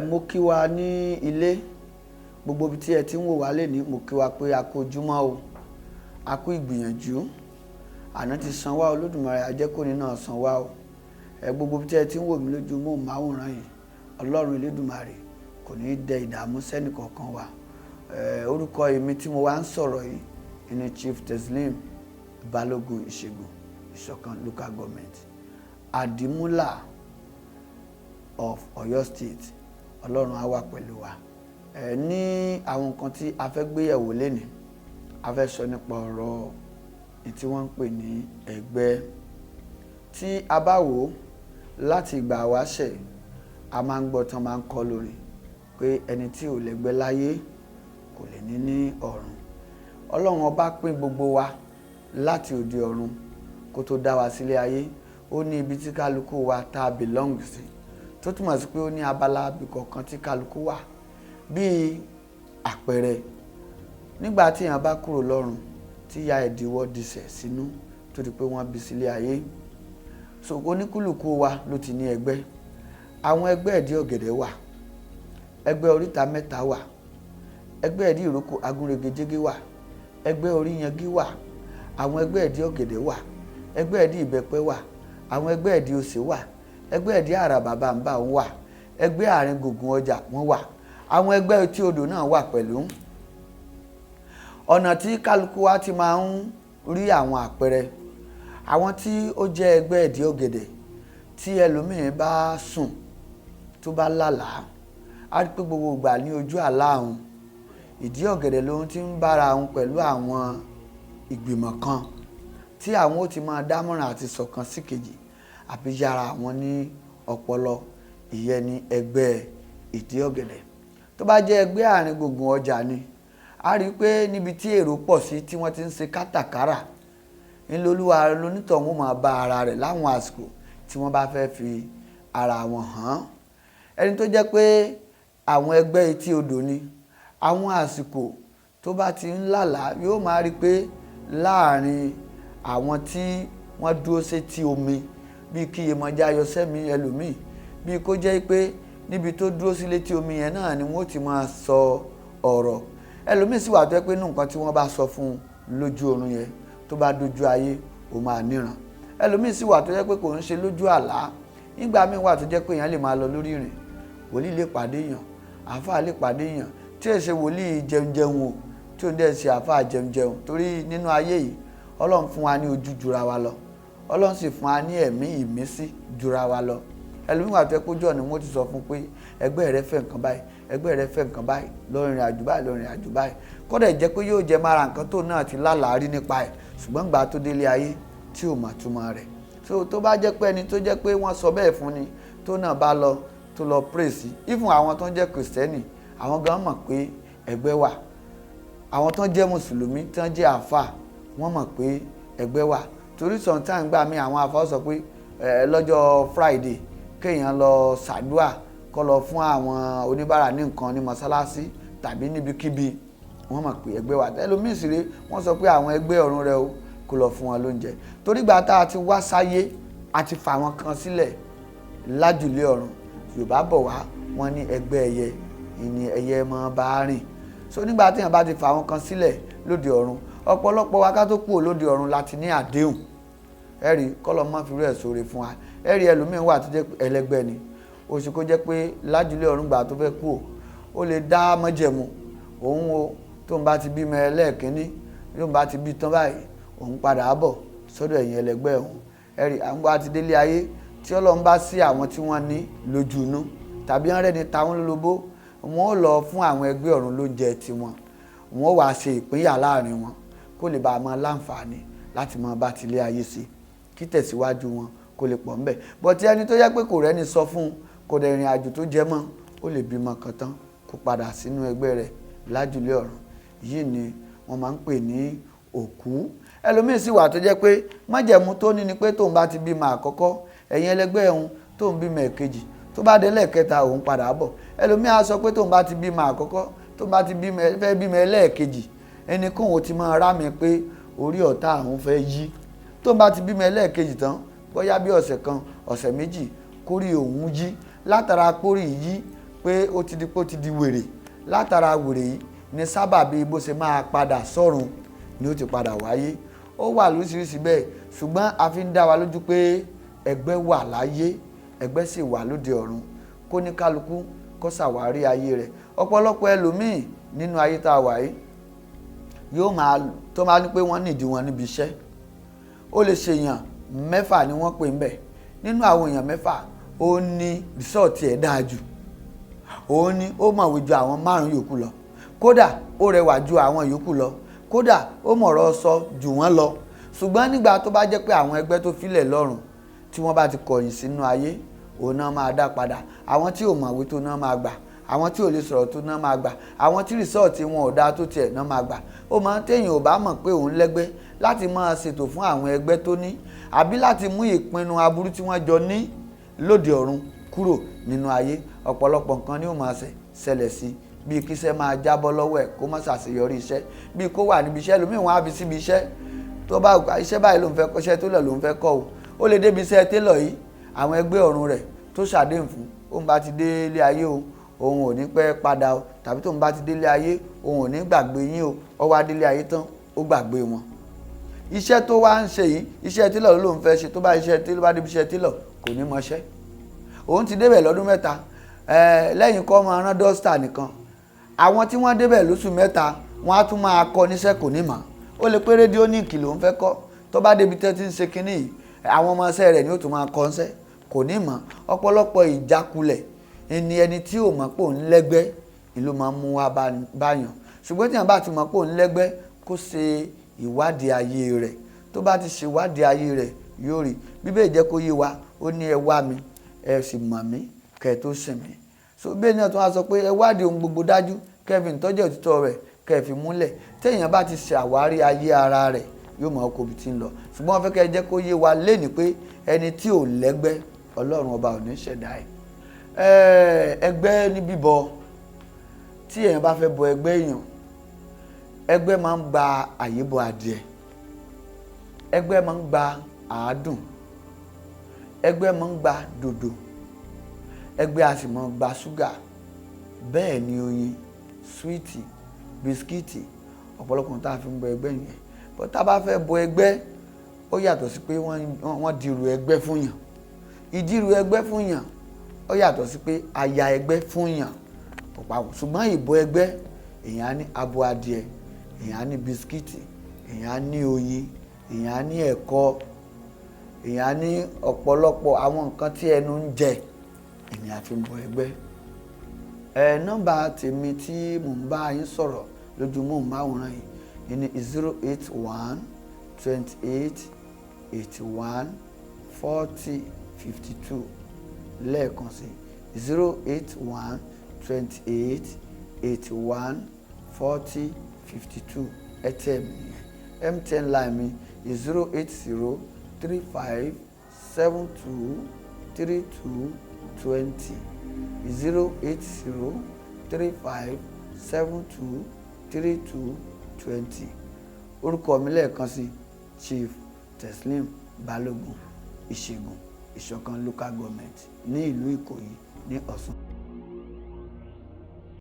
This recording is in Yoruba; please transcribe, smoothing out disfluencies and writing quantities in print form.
Mo kí wa ní ilé gbogbo ibi tí ẹ ti ń wò wá lénìí. Mo kí wa pé a kú ojúmọ́ o, a kú ìgbìyànjú. Àná ti san wá, Olódùmarè ajẹ́kọ̀ọ́ni náà san wá o. Gbogbo ibi tí ẹ ti ń wò mí lójú móhùnmáwòrán yìí, Ọlọ́run Elédùmarè kò ní í dẹ ìdààmú sẹ́nì kọ̀ọ̀kan wa. Orúkọ èmi tí mo wá ń sọ̀rọ̀ yìí ni Chief Teslim Balógun Ìṣègùn Ìṣọ̀kan Local Government, Àdìmúlà of Ọ̀yọ́ State. Ọlọ́run á wà pẹ̀lú wa. Ní àwọn nǹkan tí a fẹ́ gbé yẹ̀wò lénìí, a fẹ́ sọ nípa ọ̀rọ̀ tí wọ́n ń pè ní ẹgbẹ́. Tí a bá wò ó láti ìgbà wáṣẹ̀, a máa ń gbọ́ tán, máa ń kọ́ lórí pé ẹni tí ò lẹ́gbẹ́ láyé kò lè ní ní ọ̀run. Ọlọ́run Ọba pín gbogbo wa láti òde ọ̀run kó tó dá wa sílé ayé. Ó ní ibi tí kálukú wa tá a belong sí, tó túmọ̀ sí pé ó ní abala ibì kọ̀ọ̀kan tí kálukú wà. Bíi àpẹẹrẹ, nígbà tí èèyàn bá kúrò lọ́run, tí ìyá ẹ̀ diwọ́ disẹ̀ sínú tó di pé wọ́n bí sílé ayé, so oníkúlùkù wa ló ti ní ẹgbẹ́. Àwọn ẹgbẹ́ ìdí ọ̀gẹ̀dẹ̀ wà, ẹgbẹ́ oríta mẹ́ta wà, ẹgbẹ́ ìdí ìrókò agúnregejégé wà, ẹgbẹ́ oríyangi wà, àwọn ẹgbẹ́ ìdí ọ̀gẹ̀dẹ̀ wà, ẹgbẹ́ ìdí ìbẹ́pẹ wà, àwọn ẹgbẹ́ ìdí osè wà, ẹgbẹ́ ìdí àràbà bàǹbà wà, ẹgbẹ́ àárín gbùngbùn ọjà wọ́n wà, àwọn ẹgbẹ́ etí odò náà wà pẹ̀lú. Ọ̀nà tí kálukú wa ti máa ń rí àwọn àpẹẹrẹ àwọn tí ó jẹ́ ẹgbẹ́ ìdí ọ̀gẹ̀dẹ̀, tí ẹlòmíín bá sùn tó bá lálàá, á rí pé gbogbo ìgbà ní ojú àlá òun, ìdí ọ̀gẹ̀dẹ̀ lòun ti ń bára òun pẹ̀lú àwọn ìgbìmọ̀ kan tí àwọn ó ti máa dámọ̀ràn àti ṣọ̀kan sí kejì àbí yára àwọn ní ọpọlọ. Ìyẹn ní ẹgbẹ́ ìdí ọ̀gẹ̀dẹ̀. Tó bá jẹ́ ẹgbẹ́ àárín gbùngbùn ọjà ni, a rí i pé níbi tí èrò pọ̀ sí, tí wọ́n ti ń ṣe kátàkárà, ńlọlúwa lonítọ̀hún máa bá ara rẹ̀ láwọn àsìkò tí wọ́n bá fẹ́ fi ara wọn hàn. Ẹni tó jẹ́ pé àwọn ẹgbẹ́ etí odò ni, àwọn àsìkò tó bá ti ń lálàá, yóò máa rí i pé láàrin àwọn tí wọ́n dúró sétí omi, bíi kí Yemọja yọ sẹ́mi ẹlòmíì, bíi kó jẹ́ pé níbi tó dúró sí létí omi yẹn náà ni wọ́n ti máa sọ ọ̀rọ̀. Ẹlòmíì sì wà tó jẹ́ pé nínú nǹkan tí wọ́n bá sọ fún un lójú oorun yẹn, tó bá dojú ayé, ó máa níran. Ẹlòmíì sì wà tó jẹ́ pé kò ń ṣe lójú àlá. Nígbà míì wà tó jẹ́ pé èèyàn lè máa lọ lórí ìrìn, wòlíì lè pàdé èèyàn, àáfàá lè pàdé èèyàn, tí èsè wòlíì jẹun o, tí ò ń dẹ̀ ṣe àáfàá jẹun. Torí nínú ayé yìí, Ọlọ́run fún wa ní ojú jura wa lọ, Ọlọ́run sì fún wa ní ẹ̀mí ìmísí jura wa lọ. Ẹlòmíì wà tó jẹ́ pé ojú ọ̀nà wọn ti sọ fún pé ẹgbẹ́ rẹ fẹ́ nǹkan báyìí, ẹgbẹ́ rẹ fẹ́ nǹkan báyìí, lọ rìnrìn àjò báyìí, lọ rìnrìn àjò báyìí. Kódà jẹ́ pé yóò jẹ́ mára nǹkan tó náà ti lálàá rí nípa ẹ̀, ṣùgbọ́n gbà tó délé ayé tí ò mọ̀ túmọ̀ rẹ̀. So tó bá jẹ́ pé ẹni tó jẹ́ pé wọ́n sọ bẹ́ẹ̀ fún ni, tó náà bá lọ, tó lọ pray sí, even àwọn tó ń jẹ́ Kìrìsìtẹ́nì, àwọn gan mọ̀ pé ẹgbẹ́ wà. Àwọn tó ń jẹ́ Mùsùlùmí, tó ń jẹ́ àáfà, wọ́n mọ̀ pé ẹgbẹ́ wà. Torí sometimes gbà mí, àwọn àáfà sọ pé lọ́jọ́ Friday, kéèyàn lọ ṣàdúà, kó lọ fún àwọn oníbàárà ní nǹkan ní mọ́sálásí tàbí níbikíbi, wọ́n mọ̀ pé ẹgbẹ́ wà. Ẹlòmíì sì rèé, wọ́n sọ pé àwọn ẹgbẹ́ ọ̀run rẹ o, kó lọ fún wọn lóúnjẹ. Torí gbà tá a ti wá sáyé, a ti fà wọn kan sílẹ̀ lájùlé ọ̀run. Yorùbá bọ̀ wá, wọ́n ní ẹgbẹ́ ẹyẹ ìní ẹyẹ máa bá rìn. So nígbà tí èèyàn bá ti fà wọn kan sílẹ̀ lóde ọ̀run, ọ̀pọ̀lọpọ̀ wa, ká tó kúrò lóde ọ̀run láti ní àdéhùn. Ẹ̀rí kọ́lọ́ má fi rú ẹ̀ sóore fún wa. Ẹ̀rí ẹlòmíín wà tó jẹ́ ẹlẹgbẹ́ ni oṣù, kó jẹ́ pé lájùlé ọ̀run, gbà tó fẹ́ kú, ó lè dá mọ́jẹ̀mú òun o, tóun bá ti bímọ ẹlẹ́ẹ̀kínní, tóun bá ti bí tán báyìí, òun padà bọ̀ sọ́dọ̀ ẹ̀yìn ẹlẹgbẹ́ òun. Ẹ̀rí àwọn bá ti délé ayé, tí Ọlọ́run bá sí àwọn tí wọ́n ní lójú inú tàbí wọ́n rẹ́ni ta wọ́n lólobó, wọ́n ó lọ fún àwọn ẹgbẹ́ ọ̀run lóúnjẹ tiwọn, wọ́n ó wàá ṣe ìpínyà láàrin wọn, kó lè bá a máa láǹfààní láti máa bá tilé ayé sí, kí tẹ̀síwájú wọn kó lè pọ̀ ńbẹ̀. Bọ̀tí ẹni tó yẹ pé kò rẹ́ni sọ fún un, kò dẹ̀ ìrìn àjò tó jẹ mọ́, ó lè bímọ kan tán, kó padà sínú ẹgbẹ́ rẹ̀ lájùlé ọ̀run. Yìí ni wọ́n máa ń pè ní òkú. Ẹlòmíín sì wà tó jẹ́ pé májẹ̀mú tó ní ni pé tóun bá ti bímọ àkọ́kọ́, ẹ̀yin ẹlẹgbẹ́ òun, tóun bímọ ẹ̀kejì, tó bá dé lẹ́ẹ̀kẹta, òun padà bọ̀. Ẹlòmíín á sọ pé tóun bá ti bímọ àkọ́kọ́, tó bá ti bímọ, fẹ́ bímọ ẹlẹ́ẹ̀kejì, ẹni kóun ti máa rá mi pé orí ọ̀tá àwọn fẹ́ yí. Tóun bá ti bímọ ẹlẹ́ẹ̀kejì tán, bóyá bí ọ̀sẹ̀ kan, ọ̀sẹ̀ 2, kórí òun yí. Látara kórí yí Pé ó ti di pé ó ti di wèrè. Látara wèrè yìí ní sábàbí bó ṣe máa padà sọ́run ni ó ti padà wáyé. Ó wà lóríṣiríṣi bẹ́ẹ̀, ṣùgbọ́n a fi ń dá wa lójú pé ẹgbẹ́ wà láyé, ẹgbẹ́ sì wà lóde ọ̀run. Kó ní kálukú kó ṣàwárí ayé rẹ̀. Ọ̀pọ̀lọpọ̀ ẹlòmíì nínú ayé tá a wà yìí yóò máa tó máa ní pé wọ́n nídìí wọn níbi iṣẹ́. Ó lè ṣe èèyàn 6 ni wọ́n pè ń bẹ̀. Nínú àwọn èèyàn 6, ó ní result ẹ̀ dáa jù, òun ni ó mọ̀wé ju àwọn 5 yòókù lọ, kódà ó rẹwà ju àwọn yòókù lọ, kódà ó mọ̀rọ̀ sọ jù wọ́n lọ. Ṣùgbọ́n nígbà tó bá jẹ́ pé àwọn ẹgbẹ́ tó filẹ̀ lọ́rùn tí wọ́n bá ti kọ̀yìn sínú ayé, òun náà máa dá padà. Àwọn tí ò mọ̀wé tó náà máa gbà, àwọn tí ò lè sọ̀rọ̀ tó náà máa gbà, àwọn tí result wọn ò dáa tó tiẹ̀ náà máa gbà. Ó máa ń téèyàn ò bá mọ̀ pé òun lẹ́gbẹ́ láti máa ṣètò fún àwọn ẹgbẹ́ tó ní, àbí láti mú ìpinnu aburú tí wọ́n jọ ní lóde ọ̀run kúrò nínú ayé, ọ̀pọ̀lọpọ̀ nǹkan ni ó máa ṣẹlẹ̀ sí, bíi kíṣẹ́ máa jábọ́ lọ́wọ́ ẹ̀, kó má ṣàṣeyọrí iṣẹ́, bíi kó wà níbi iṣẹ́ lómi, wọ́n á fi síbi iṣẹ́ tó bá iṣẹ́ báyìí ló ń fẹ́ kọ́, iṣẹ́ télọ̀ ló ń fẹ́ kọ́ o. Ó lè débi iṣẹ́ télọ̀ yìí, àwọn ẹgbẹ́ ọ̀run rẹ̀ tó ṣàdéhùn fún òun bá ti dé ilé ayé o, òun ò ní pẹ́ padà o, tàbí tóun bá ti délé ayé, òun ò ní gbàgbé yín o. Ó wá délé ayé tán, ó gbàgbé wọn. Iṣẹ́ tó wá ń ṣe yìí, iṣẹ́ télọ̀ ló ń fẹ́ ṣe. Tó bá iṣẹ́ télọ̀ bá débi iṣẹ́ télọ̀, kò ní mọṣẹ́. Òun ti débẹ̀ lọ́dún 3 lẹ́yìn kọ́ máa rán dọ́stà nìkan. Àwọn tí wọ́n débẹ̀ lóṣù 3, wọ́n á tún máa kọ́ níṣẹ́, kò ní mọ̀. Ó lè pé rédíónìkì ló ń fẹ́ kọ́. Tó bá débi tẹ́ ti ń ṣe kínní yìí, àwọn ọmọọṣẹ́ rẹ̀ ni ó tún máa kọ́ níṣẹ́, kò ní mọ̀. Ọ̀pọ̀lọpọ̀ ìjákulẹ̀ ni ẹni tí ò mọ̀ pé òun lẹ́gbẹ́ ni ló máa ń mú wá báyàn. Ṣùgbọ́n tí èèyàn bá ti mọ̀ pé òun lẹ́gbẹ́, kó ṣe ìwádìí ayé rẹ̀. Tó bá ti ṣe ìwádìí ayé rẹ̀, yóò rí. Bíbélì jẹ́ kó yé wa, ó ní ẹ wá mi, ẹ sì mọ̀ mí kẹ́ ẹ tó sìn mí. So bẹ́ẹ̀ náà tó wá sọ pé ẹ wádìí ohun gbogbo dájú, kẹ́ ẹ fi ìtọ́jú òtítọ́ rẹ̀ kẹ́ ẹ fi múlẹ̀. Téèyàn bá ti ṣe àwárí ayé ara rẹ̀, yóò mọ ọkọ̀ ibi tí ń lọ. Ṣùgbọ́n wọ́n fẹ́ kẹ́ ẹ jẹ́ kó yé wa lénìí pé ẹni tí ò lẹ́gbẹ́, Ọlọ́run ọba ò ní ṣẹ̀dá ẹ̀. Ẹgbẹ́ ní bíbọ. Tí èèyàn bá fẹ́ bọ ẹgbẹ́ èèyàn, ẹgbẹ́ máa ń gba àyébọ adìẹ, ẹgbẹ́ máa ń gba àádùn, ẹgbẹ́ máa ń gba dòdò, ẹgbẹ́ a sì máa ń gba ṣúgà, bẹ́ẹ̀ ni oyin, súwìtì, bisikíìtì, ọ̀pọ̀lọpọ̀ tá a fi ń bọ ẹgbẹ́ yẹn. Bọ́ tá a bá fẹ́ bọ ẹgbẹ́, ó yàtọ̀ sí pé wọ́n dirù ẹgbẹ́ fún yàn. Ìdirù ẹgbẹ́ fún yàn ó yàtọ̀ sí pé a ya ẹgbẹ́ fún yàn kò papọ̀. Ṣùgbọ́n ìbọ ẹgbẹ́, èèyàn á ní abo adìẹ, èèyàn á ní bisikíìtì, èèyàn á ní oyin, èèyàn á ní ẹ̀kọ, èèyàn á ní ọ̀pọ̀lọpọ̀ àwọn nǹkan tí ẹnu ń jẹ, èèyàn á fi ń bọ ẹgbẹ́. Nọ́mbà tèmi tí mò ń bá yín sọ̀rọ̀ lójúmọ́ máwòrán yìí ní 081 28 81 40 52. Lẹ́ẹ̀kan sí, 081 28 81 40 52. Airtel nìyẹn. MTN line mi 080 35 72 32 20, 080 35 72 32 20. Orúkọ mi lẹ́ẹ̀kan sí, Chief Teslim Balógun, Ìṣègùn, Ìṣọ̀kan Local Government ní ìlú Ìkòyí ní Ọ̀ṣun.